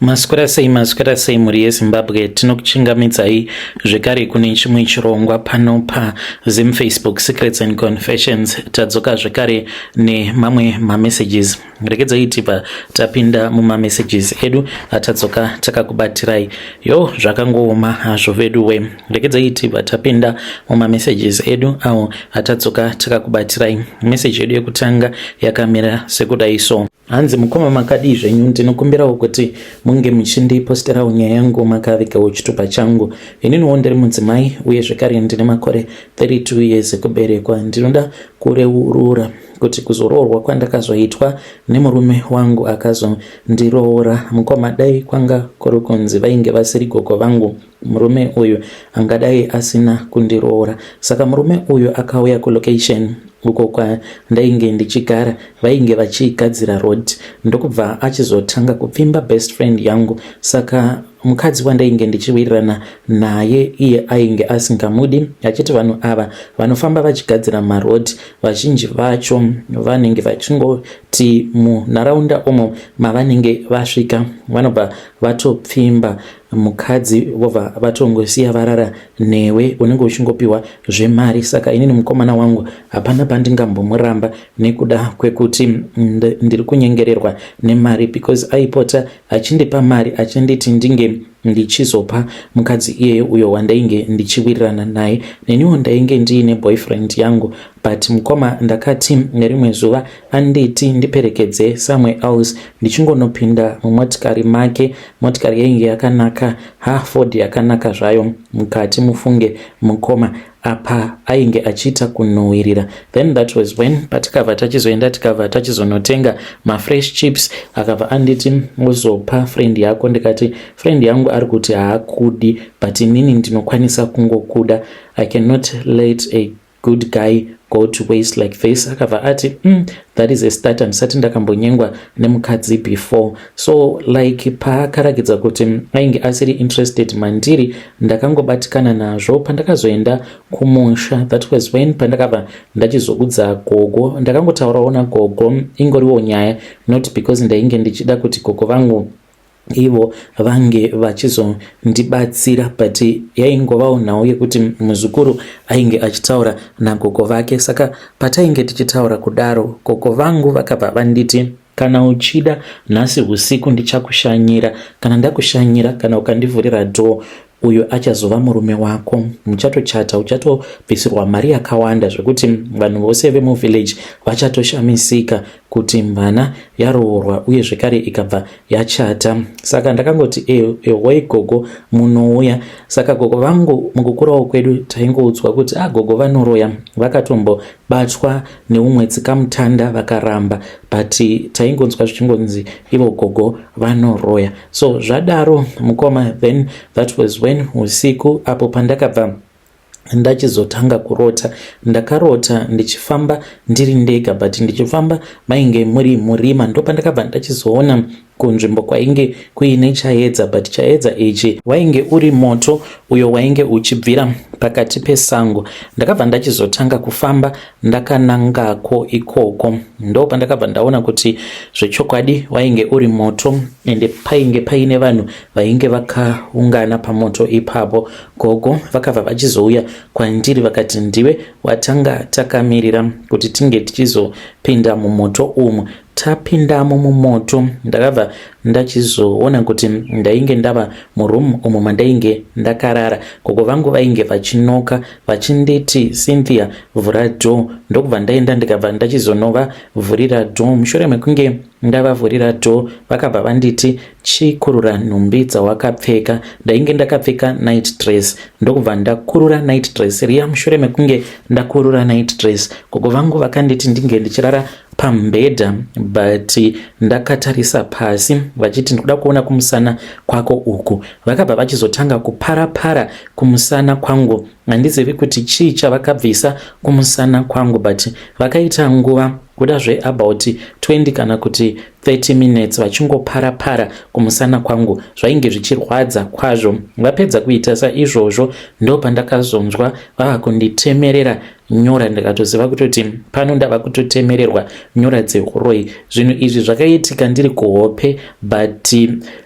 Maswera sei, maswera sei mhuri yeZimbabwe, tinokuchingamidzai zvekare kune chimwe chirongwa pano paZim Facebook Secrets and Confessions. Tadzoka zvekare nemamwe mamessages. Regedzai tibva tapinda mumamessages edu atadzoka takakubatirai. Yo, zvakangooma hazvo veduwe. Regedzai tibva tapinda mumamessages edu awo atadzoka takakubatirai. Message yedu yekutanga yakamira sekudai so. Hanzi mukoma makadii zvenyu, ndinokumbirawo kuti munge muchindiposterawo nyaya yangu makavigawo chitupa changu. Ininiwo ndiri mudzimai uye zvekare ndine makore 32 years ekuberekwa. Ndinoda kureurura kuti kuzoroorwa kwandakazoitwa nemurume wangu akazondiroora. Mukoma, dai kwanga kuri kunzi vainge vasiri gogo vangu, murume uyu angadai asina kundiroora. Saka murume uyu akauya kulocation uko kwandainge ndichigara, vainge vachigadzira road, ndokubva achizotanga kupfimba best friend yangu. Saka mukadzi wandainge ndichiwirirana naye iye ainge asingamudi, achiti vanhu ava vanofamba vachigadzira maroad vazhinji vacho vanenge vachingoti munharaunda umo mavanenge vasvika vanobva vatopfimba mukadzi, vobva vatongosiya varara newe, unenge uchingopiwa zvemari. Saka inini mukomana wangu hapana pandingambomuramba nekuda kwekuti ndiri kunyengererwa nemari, because aipota achindipa mari achinditi ndinge ndichizopa mukadzi iyeye uyo wandainge ndichiwirirana naye. Neniwo ndainge ndiine boyfriend yangu, but mukoma, ndakati nerimwe zuva anditi ndiperekedze somewhere else, ndichingonopinda mumotikari make. Motikari yainge yakanaka, ha, Ford yakanaka zvayo mukati, mufunge mukoma. Apa ainge achiita kunhuhwirira. Then that was when patikabva tachizoenda, tikabva tachizonotenga mafresh chips. Akabva anditi, "Uzopa friend yako." Ndikati, "Friend yangu ari kuti haakudi, but inini ndinokwanisa kungokuda. I cannot let a good guy go to waste like this." Akabva ati, that is a start. Handisati ndakambonyengwa nemukadzi before." So like paakarakidza kuti ainge asiri interested mandiri, ndakangobatikana nazvo. Pandakazoenda kumusha, that was when pandakabva ndachizoudza gogo. Ndakangotaurawo nagogo, ingoriwo nyaya, not because ndainge ndichida kuti gogo vangu ivo vange vachizondibatsira, but yaingovawo nhau yekuti muzukuru ainge achitaura nagogo vake. Saka patainge tichitaura kudaro, gogo vangu vakabva vanditi, "Kana uchida, nhasi usiku ndichakushanyira. Kana ndakushanyira, kana ukandivhurira door, uyu achazova murume wako. Muchatochata, uchatobvisirwa mari yakawanda zvekuti vanhu vose vemuvillage vachatoshamisika kuti mvana yaroorwa uye zvekare ikabva yachata." Saka ndakangoti, "Ehoi gogo, munouya." Saka gogo vangu, mukukurawo kwedu taingoudzwa kuti a ah, gogo vanoroya, vakatombobatwa neumwe tsikamutanda vakaramba, but taingonzwa zvichingonzi ivo gogo vanoroya. So zvadaro mukoma, then that was when usiku apo pandakabva ndachizotanga kurota. Ndakarota ndichifamba ndiri ndega, but ndichifamba mainge muri murima. Ndopandakabva ndachizoona kunzvimbo kwainge kuine chaedza, but chaedza ichi wainge uri moto uyo wainge uchibvira pakati pesango. Ndakabva ndachizotanga kufamba ndakanangako ikoko. Ndo pandakabva ndaona kuti zvechokwadi wainge uri moto, ende painge paine vanhu vainge vakaungana pamoto ipapo. Gogo vakabva vachizouya kwandiri vakati, "Ndiwe watanga takamirira kuti tinge tichizopinda mumoto umu." Tapindamo mumoto, ndakabva ndachizoona kuti ndainge ndava muroom umo mandainge ndakarara. Gogo vangu vainge vachinoka vachinditi, "Cynthia, vhura door." Ndokubva ndaenda, ndikabva ndachizonovavhurira door. Mushure mekunge ndavavhurira door, vakabva vanditi, "Chikurura nhumbi dzawakapfeka." Ndainge ndakapfeka night dress. Ndokubva ndakurura night dress riya. Mushure mekunge ndakurura night dress, gogo vangu vakanditi ndinge ndichirara pamubhedha, but ndakatarisa pasi, vachiti, "Ndikuda kuona kumusana kwako uku." Vakabva vachizotanga kuparapara kumusana kwangu. Handizivi kuti chii chavakabvisa kumusana kwangu but vakaita nguva kuda zve about 20 kana kuti 30 minutes vachingopara para kumusana kwangu zvainge zvichirwadza kwazvo. Vapedza kuita saizvozvo ndopandakazonzwa vava kunditemerera nyora ndikatoziva kutoti pano ndava kutotemererwa nyora dzehuroyi. Zvinhu izvi zvakaitika ndiri kuhope but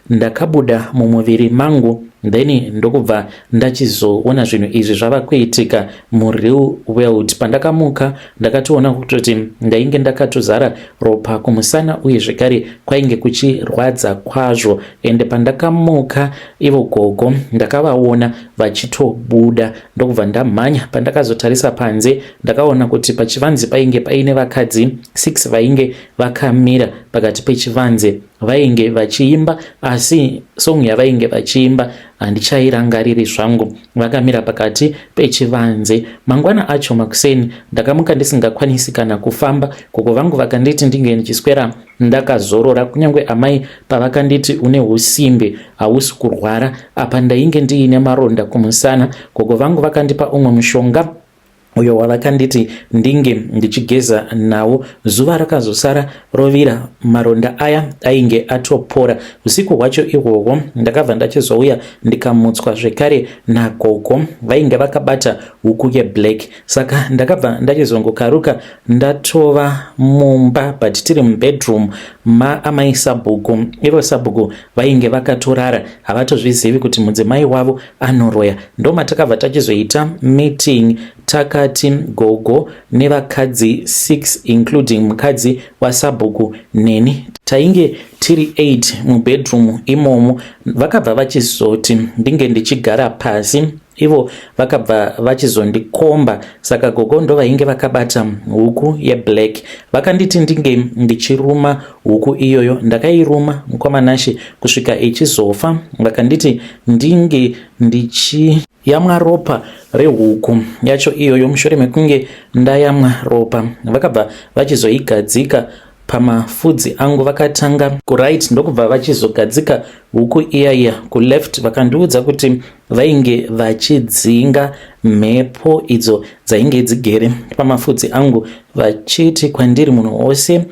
ndakabuda mumuviri mangu then ndokubva ndachizoona zvinhu izvi zvava kuitika mureal world. Pandakamuka ndakatoona kutoti ndainge ndakatozara ropa kumusana uye zvekare kwainge kuchirwadza kwazvo ende pandakamuka ivo gogo ndakavaona vachitobuda ndokubva ndamhanya. Pandakazotarisa panze ndakaona kuti pachivanze painge paine vakadzi 6 vainge vakamira pakati pechivanze vainge vachiimba asi song yavainge vachiimba handichairangariri zvangu vakamira pakati pechivanze. Mangwana acho makuseni ndakamuka ndisingakwanisi kana kufamba. Gogo vangu vakanditi ndinge ndichiswera ndakazorora kunyange amai pavakanditi une husimbe hausi kurwara apa ndainge ndiine maronda kumusana. Gogo vangu vakandipa umwe mushonga uyo wavakanditi ndinge ndichigeza nawo. Zuva rakazosara rovira maronda aya ainge atopora. Usiku hwacho ihwohwo ndakabva ndachizouya ndikamutswa zvekare nagogo vainge vakabata huku yeblack. Saka ndakabva ndachizongokaruka ndatova mumba but tiri mubedroom maamai sabhuku. Ivo sabhuku vainge vakatorara havatozvizivi kuti mudzimai wavo anoroya. Ndomatakabva tachizoita meeting takati gogo nevakadzi 6 including mukadzi wasabhuku neni. Tainge tiri 8 mubedroom imomo. Vakabva vachizoti ndinge ndichigara pasi ivo vakabva vachizondikomba saka gogo ndovainge vakabata huku yeblack vakanditi ndinge ndichiruma huku iyoyo ndakairuma mukoma Nashe kusvika ichizofa vakanditi ndinge ndichiyamwa ropa rehuku yacho iyoyo mushure mekunge ndayamwa ropa vakabva vachizoigadzika pamafudzi angu vakatanga kuright ndokubva vachizogadzika huku iya iya kuleft vakandiudza kuti vainge vachidzinga mhepo idzo dzainge dzigere pamafudzi angu vachiti kwandiri munhu wose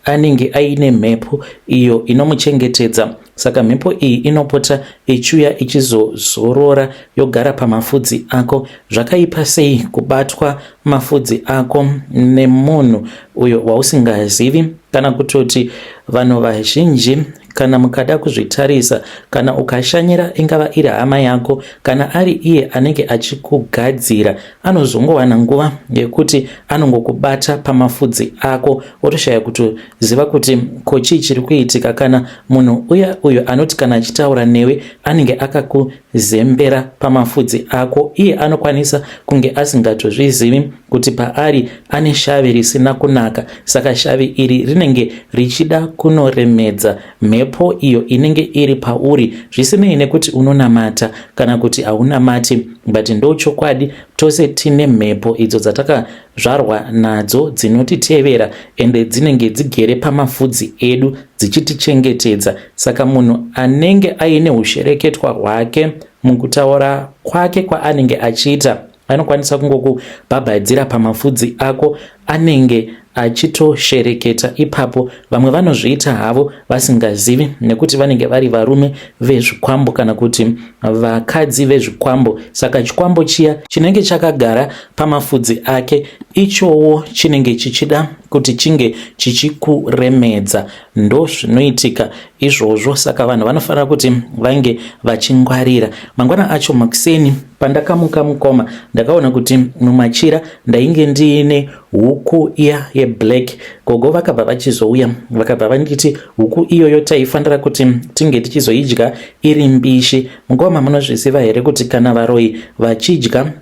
anenge aine mhepo iyo inomuchengetedza saka mhepo iyi inopota ichiuya ichizozorora yogara pamafudzi ako zvakaipa sei kubatwa mafudzi ako nemunhu uyo wausingazivi kana kutoti vanhu vazhinji kana mukada kuzvitarisa kana ukashanyira ingava iri hama yako kana ari iye anenge achikugadzira anozongowana nguva yekuti anongokubata pamafudzi ako wotoshaya kutoziva kuti ko chii chiri kuitika kana munhu uya uyo anoti kana achitaura newe anenge akakuzembera pamafudzi ako iye anokwanisa kunge asingatozvizivi kuti paari ane shavi risina kunaka saka shavi iri rinenge richida kunoremedza mhepo iyo inenge iri pauri zvisinei nekuti unonamata kana kuti haunamati but ndochokwadi tose tine mhepo idzo dzatakazvarwa nadzo dzinotitevera ende dzinenge dzigere pamafudzi edu dzichitichengetedza saka munhu anenge aine hushereketwa hwake mukutaura kwake kwaanenge achiita anokwanisa kungokubhabhadzira pamafudzi ako anenge achitoshereketa ipapo. Vamwe vanozviita havo vasingazivi nekuti vanenge vari varume vezvikwambo kana kuti vakadzi vezvikwambo. Saka chikwambo chiya chinenge chakagara pamafudzi ake ichowo chinenge chichida kuti chinge chichikuremedza. Ndozvinoitika izvozvo saka vanhu vanofanira kuti vange vachingwarira. Mangwana acho makuseni pandakamuka mukoma ndakaona kuti mumachira ndainge ndiine huku iya yeblack. Gogo vakabva vachizouya vakabva vanditi huku iyoyo taifanira kuti tinge tichizoidya iri mbishi. Mukoma munozviziva here kuti kana varoyi vachidya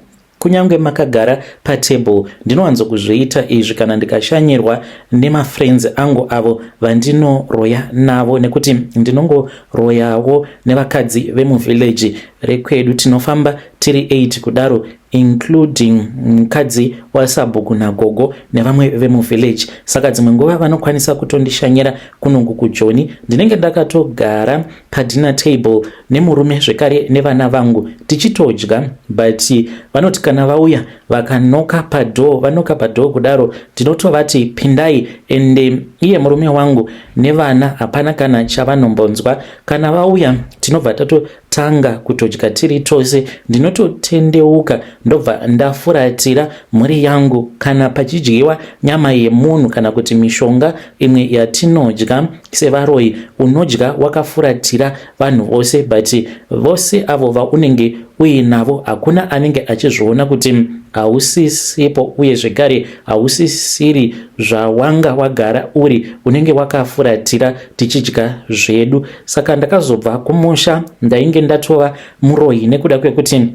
Kunyange makagara patable ndinowanzokuzviita izvi kana ndikashanyirwa nemafriends angu avo vandinoroya navo nekuti ndinongoroyawo nevakadzi vemuvillage. rekwedu. Tinofamba tiri 8 kudaro, including mukadzi wasabhuku nagogo nevamwe vemuvillage. Saka dzimwe nguva vanokwanisa kutondishanyira kunongu kuJoni. Ndinenge ndakatogara padinner table nemurume zvekare nevana vangu tichitodya, but vanoti kana vauya vakanoka padoor, vanoka padoor kudaro, ndinotovati pindai, ende iye murume wangu nevana hapana kana chavanombonzwa. Kana vauya, tinobva tatotanga kutodya tiri tose. Ndinototendeuka, ndobva ndafuratira mhuri yangu kana pachidyiwa nyama yemunhu kana kuti mishonga imwe yatinodya sevaroyi. Unodya wakafuratira vanhu vose, but vose avo vaunenge uinavo hakuna anenge achizviona kuti hausisipo, uye zvekare hausisiri zvawanga wagara uri. Unenge wakafuratira tichidya zvedu. Saka ndakazobva kumusha ndainge ndatova muroyi nekuda kwekuti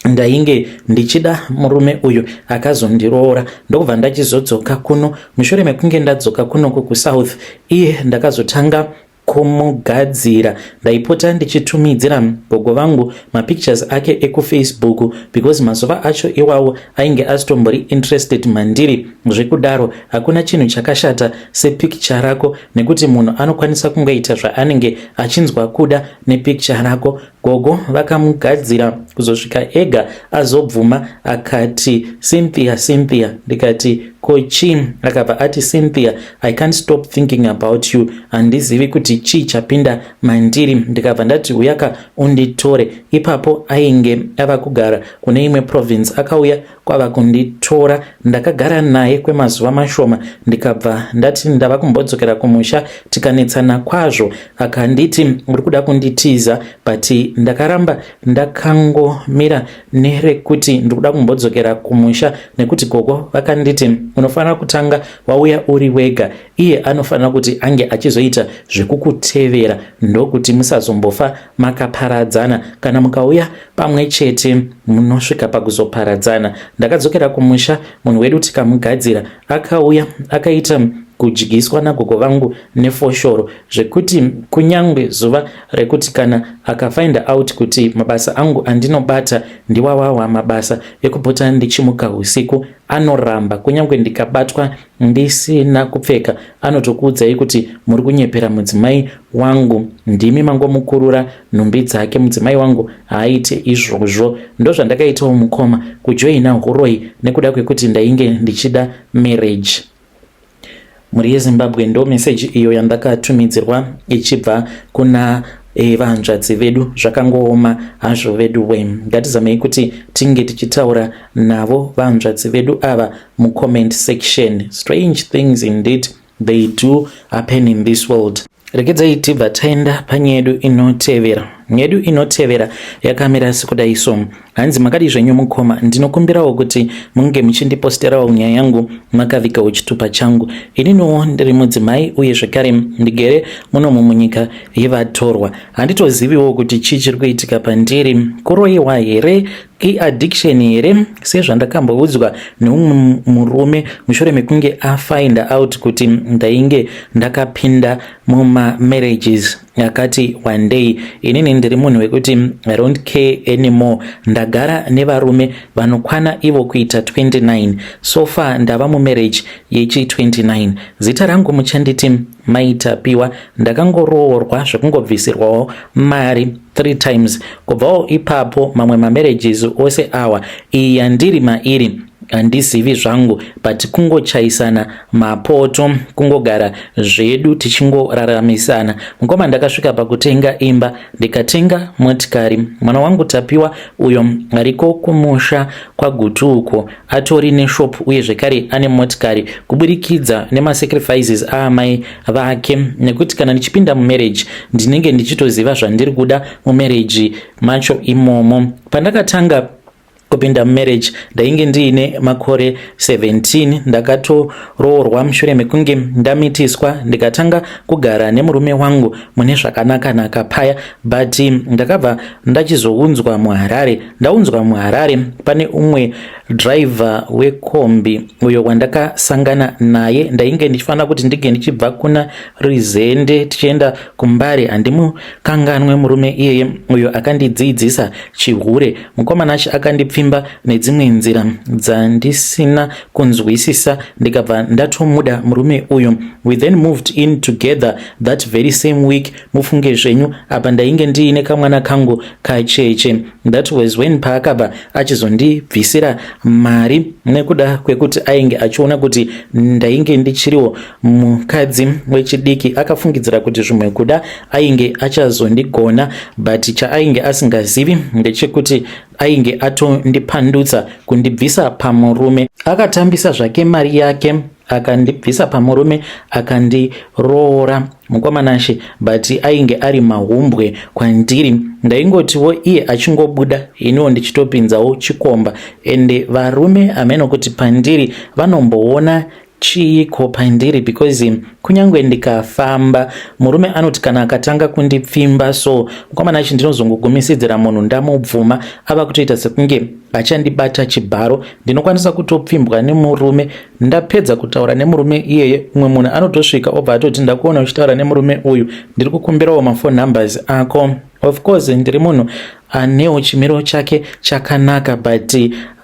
ndainge ndichida murume uyu akazondiroora. Ndokubva ndachizodzoka kuno. Mushure mekunge ndadzoka kunoko kuSouth, iye ndakazotanga kumugadzira. Ndaipota ndichitumidzira gogo vangu mapictures ake ekuFacebook, because mazuva acho iwawo ainge asitombori interested mandiri zvekudaro. Hakuna chinhu chakashata sepicture rako, nekuti munhu anokwanisa kungoita zvaanenge achinzwa kuda nepicture rako. Gogo vakamugadzira kuzosvika ega azobvuma. Akati, "Cynthia, Cynthia." Ndikati, "Ko chii?" Akabva ati, "Cynthia, I can't stop thinking about you. Handizivi kuti chii chapinda mandiri." Ndikabva ndati, "Uyaka unditore." Ipapo ainge ava kugara kune imwe province. Akauya kwava kunditora. Ndakagara naye kwemazuva mashoma, ndikabva ndati ndava kumbodzokera kumusha. Tikanetsana kwazvo. Akanditi, "Uri kuda kunditiza," but ndakaramba ndakangomira nerekuti ndiri kumbodzokera kumusha, nekuti gogo vakanditi unofanira kutanga wauya uri wega, iye anofanira kuti ange achizoita zvekukutevera, ndokuti musazombofa makaparadzana. Kana mukauya pamwe chete, munosvika pakuzoparadzana. Ndakadzokera kumusha, munhu wedu tikamugadzira. Akauya akaita kudyiswa nagogo vangu nefoshoro, zvekuti kunyangwe zuva rekuti kana akafind out kuti mabasa angu andinobata ndiwawawa mabasa ekupota ndichimuka usiku, anoramba. Kunyange ndikabatwa ndisina kupfeka, anotokuudzai kuti muri kunyepera mudzimai wangu, ndimi mangomukurura nhumbi dzake, mudzimai wangu haaite izvozvo. Ndozvandakaitawo, mukoma, kujoina huroyi nekuda kwekuti ndainge ndichida marriage. Mhuri yeZimbabwe, ndo meseji iyo yandakatumidzirwa ichibva kuna vanzvadzi vedu. Zvakangooma hazvo vedu we. Ngatizamei kuti tinge tichitaura navo vanzvadzi vedu ava mucomment section. Strange things indeed, they do happen in this world. Regedzai tibva taenda panyaya yedu inotevera. Nyaya yedu inotevera yakamira sekudai so. Hanzi, "Makadi zvenyu mukoma? Ndinokumbirawo kuti munge muchindiposterawo nyaya yangu makavigawo chitupa changu. Ininiwo ndiri mudzimai, uye zvekare ndigere munomu munyika yevatorwa. Handitoziviwo kuti chii chiri kuitika pandiri. Kuroyiwa here, iaddiction here, sezvandakamboudzwa neumwe murume mushure mekunge afind out kuti ndainge ndakapinda mumamarriages akati one day? Inini ndiri munhu wekuti I don't care anymore. Ndagara nevarume vanokwana ivo kuita 29. So far ndava mumarriage yechi 29. Zita rangu muchanditi Maitapiwa. Ndakangoroorwa zvekungobvisirwawo mari three times. Kubvawo ipapo, mamwe mamarriages ose awa, iyi yandiri mairi handizivi zvangu, but kungochaisana mapoto, kungogara zvedu tichingoraramisana. Mukoma, ndakasvika pakutenga imba, ndikatenga motikari. Mwana wangu Tapiwa uyo ariko kumusha kwaGutu uko atori neshop, uye zvekare ane motikari kuburikidza nemasacrifices aamai vake, nekuti kana ndichipinda mumarriage ndinenge ndichitoziva zvandiri kuda mumarriage macho imomo. Pandakatanga Kupinda mumarriage ndainge ndiine makore 17. Ndakatoroorwa mushure mekunge ndamitiswa, ndikatanga kugara nemurume wangu mune zvakanaka-naka paya, but ndakabva ndachizounzwa muHarare. Ndaunzwa muHarare, pane umwe driver wekombi uyo wandakasangana naye. Ndainge ndichifanira kuti ndinge ndichibva kuna Rizende tichienda kuMbare. Handimukanganwe murume iyeye uyo akandidzidzisa chihure. Mukomana achi akandipfimba nedzimwe nzira dzandisina kunzwisisa, ndikabva ndatomuda murume uyu. We then moved in together that very same week, mufunge zvenyu. Apa ndainge ndiine kamwana kangu kacheche. That was when paakabva achizondibvisira mari nekuda kwekuti ainge achiona kuti ndainge ndichiriwo mukadzi wechidiki. Akafungidzira kuti zvimwe kuda ainge achazondigona, but chaainge asingazivi ndechekuti ainge atondipandutsa kundibvisa pamurume. Akatambisa zvake mari yake, akandibvisa pamurume, akandiroora, mukomanashe, but ainge ari mahumbwe kwandiri. Ndaingotiwo iye achingobuda, iniwo ndichitopinzawo chikomba. Ende varume, hameno kuti pandiri vanomboona chiiko pandiri, because kunyange ndikafamba, murume anoti kana akatanga kundipfimba so, mukomana achi, ndinozongogumisidzira munhu ndamubvuma ava kutoita sekunge achandibata chibharo. Ndinokwanisa kutopfimbwa nemurume, ndapedza kutaura nemurume iyeye, umwe munhu anotosvika obva atoti, "Ndakuona uchitaura nemurume uyu, ndiri kukumbirawo maphone numbers ako." Of course ndiri munhu anewo chimiro chake chakanaka, but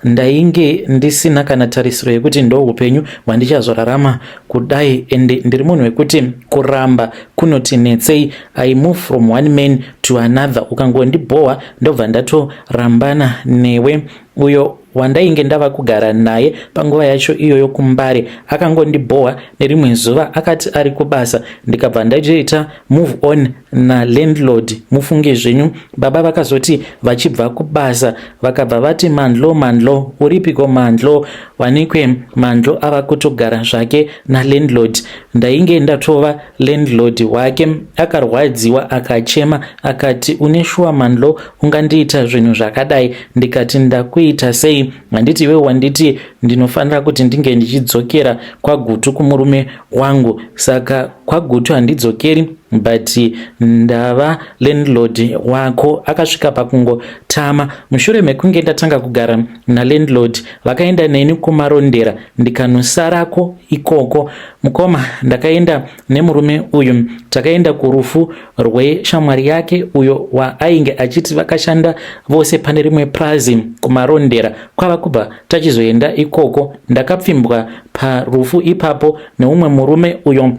ndainge ndisina kana tarisiro yekuti ndo upenyu hwandichazorarama kudai. Ende ndiri munhu wekuti kuramba kunoti netsei. I move from one man to another. Ukangondibhohwa, ndobva ndatorambana newe. Uyo wandainge ndava kugara naye panguva yacho iyoyo kuMbare akangondibhohwa nerimwe zuva, akati ari kubasa, ndikabva ndaitoita move on nalandlord, mufunge zvenyu. Baba vakazoti vachibva kubasa, vakabva vati, "Mandlo, Mandlo, uripiko Mandlo?" Wanikwe Mandlo ava kutogara zvake nalandlord. Ndainge ndatova landlord wake. Akarwadziwa, akachema, akati, "Une shuwa Mandlo ungandiita zvinhu zvakadai?" Ndikati, "Ndakuita sei? Handiti iwe wanditi ndinofanira kuti ndinge ndichidzokera kwaGutu kumurume wangu? Saka kwaGutu handidzokeri, but ndava landlord wako." Akasvika pakungotama. Mushure mekunge ndatanga kugara nalandlord, vakaenda neni kuMarondera, ndikanosarako ikoko. Mukoma, ndakaenda nemurume uyu, takaenda kurufu rweshamwari yake uyo waainge achiti vakashanda vose pane rimwe prazi kuMarondera. Kwava kubva tachizoenda ikoko, ndakapfimbwa parufu ipapo neumwe murume uyo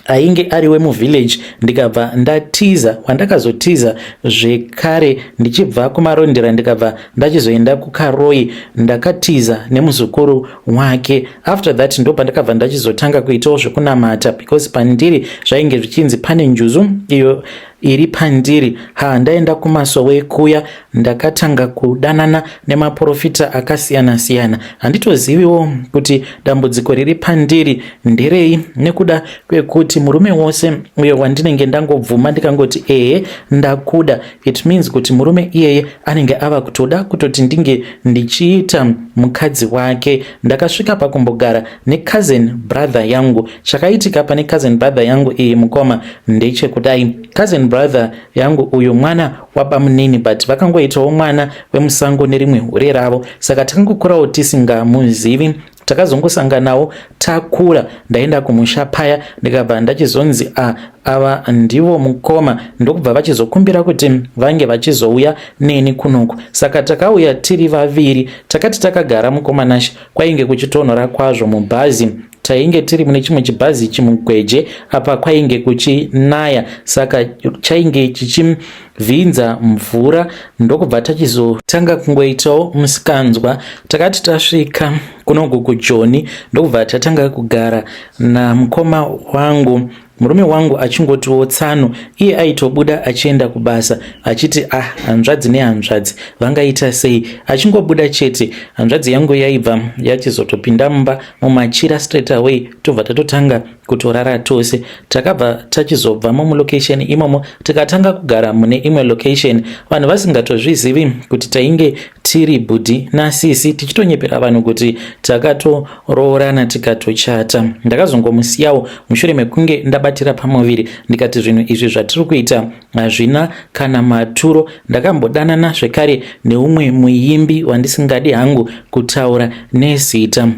ainge ari wemuvillage, ndikabva ndatiza. Wandakazotiza zvekare ndichibva kuMarondera, ndikabva ndachizoenda kuKaroi. Ndakatiza nemuzukuru wake. After that ndo pandakabva ndachizotanga kuitawo zvekunamata, because pandiri zvainge zvichinzi pane njuzu iyo iri pandiri. Ha, ndaenda kumasowe kuya, ndakatanga kudanana nemaprofita akasiyana-siyana. Handitoziviwo kuti dambudziko riri pandiri nderei, nekuda kwekuti murume wose uyo wandinenge ndangobvuma, ndikangoti, "Ehe, ndakuda," it means kuti murume iyeye anenge ava kutoda kutoti ndinge ndichiita mukadzi wake. Ndakasvika pakumbogara necousin brother yangu. Chakaitika pane cousin brother yangu iyi, mukoma, ndechekudai. Cousin brother yangu uyu mwana wabamunini, but vakangoitawo mwana wemusango nerimwe hure ravo, saka takangokurawo tisingamuzivi. Takazongosanganawo takura. Ndaenda kumusha paya, ndikabva ndachizonzi, "A, ava ndivo mukoma." Ndokubva vachizokumbira kuti vange vachizouya neni kunoku, saka takauya tiri vaviri. Takati takagara, mukomanashe, kwainge kuchitonhora kwazvo mubhazi. Tainge tiri mune chimwe chibhazi chimugweje. Apa kwainge kuchinaya, saka chainge chichivhinza mvura. Ndokubva tachizotanga kungoitawo musikanzwa. Takati tasvika kunoku kuJoni, ndokubva tatanga kugara namukoma wangu. Murume wangu achingotiwo tsano, iye aitobuda achienda kubasa achiti, "Ah, hanzvadzi nehanzvadzi vangaita sei?" Achingobuda chete, hanzvadzi yangu yaibva yachizotopinda mumba mumachira straight away, tobva tatotanga kutorara tose. Takabva tachizobvamo mulocation imomo, tikatanga kugara mune imwe location, vanhu vasingatozvizivi kuti tainge tiri bhudhi nasisi, tichitonyepera vanhu kuti takatoroorana, tikatochata. Ndakazongomusiyawo mushure mekunge ndabatira pamuviri, ndikati zvinhu izvi zvatiri kuita hazvina kana maturo. Ndakambodanana zvekare neumwe muimbi wandisingadi hangu kutaura nezita.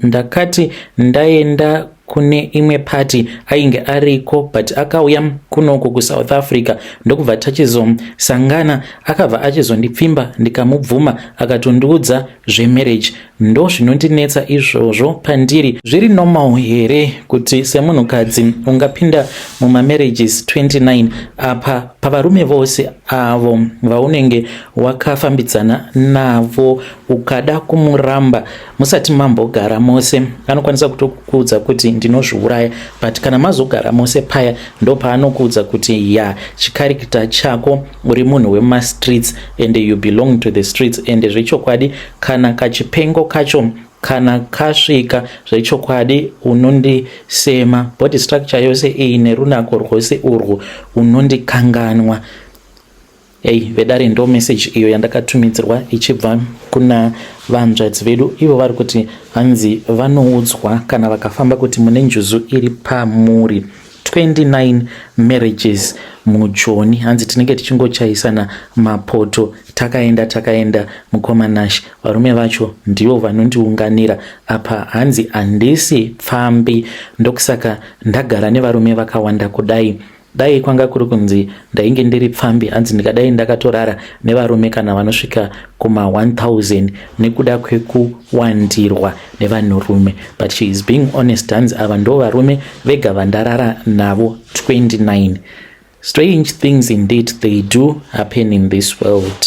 Ndakati ndaenda kune imwe party, ainge ariko, but akauya kunoku kuSouth Africa, ndokubva tachizosangana. Akabva achizondipfimba, ndikamubvuma, akatondiudza zvemarriage. Ndo zvinondinetsa izvozvo pandiri. Zviri normal here kuti semunhukadzi ungapinda mumamarriages 29? Apa pavarume vose avo vaunenge wakafambidzana navo, ukada kumuramba musati mambogara mose, anokwanisa kutokuudza kuti, "Ndinozviuraya." But kana mazogara mose paya, ndo paanokuudza kuti, "Ya, chicharacter chako, uri munhu wemastreets and you belong to the streets." And zvechokwadi, kana kachipengo kacho kana kasvika, zvechokwadi unondisema. Body structure yose iyi nerunako rwose urwu, unondikanganwa. Ei vedare, ndo message iyo yandakatumidzirwa ichibva kuna vanzvadzi vedu. Ivo vari kuti hanzi vanoudzwa kana vakafamba kuti mune njuzu iri pamuri. 29 marriages mujoni, hanzi tinenge tichingochaisana mapoto. Takaenda, takaenda, mukoma Nash, varume vacho ndivo vanondiunganira apa. Hanzi handisi pfambi, ndokusaka ndagara nevarume vakawanda kudai. Dai kwanga kuri kunzi ndainge ndiri pfambi, hanzi ndikadai ndakatorara nevarume kana vanosvika kuma1000 nekuda kwekuwandirwa nevanhurume. But she is being honest, hanzi ava ndo varume vega vandarara navo, 29. Strange things indeed, they do happen in this world.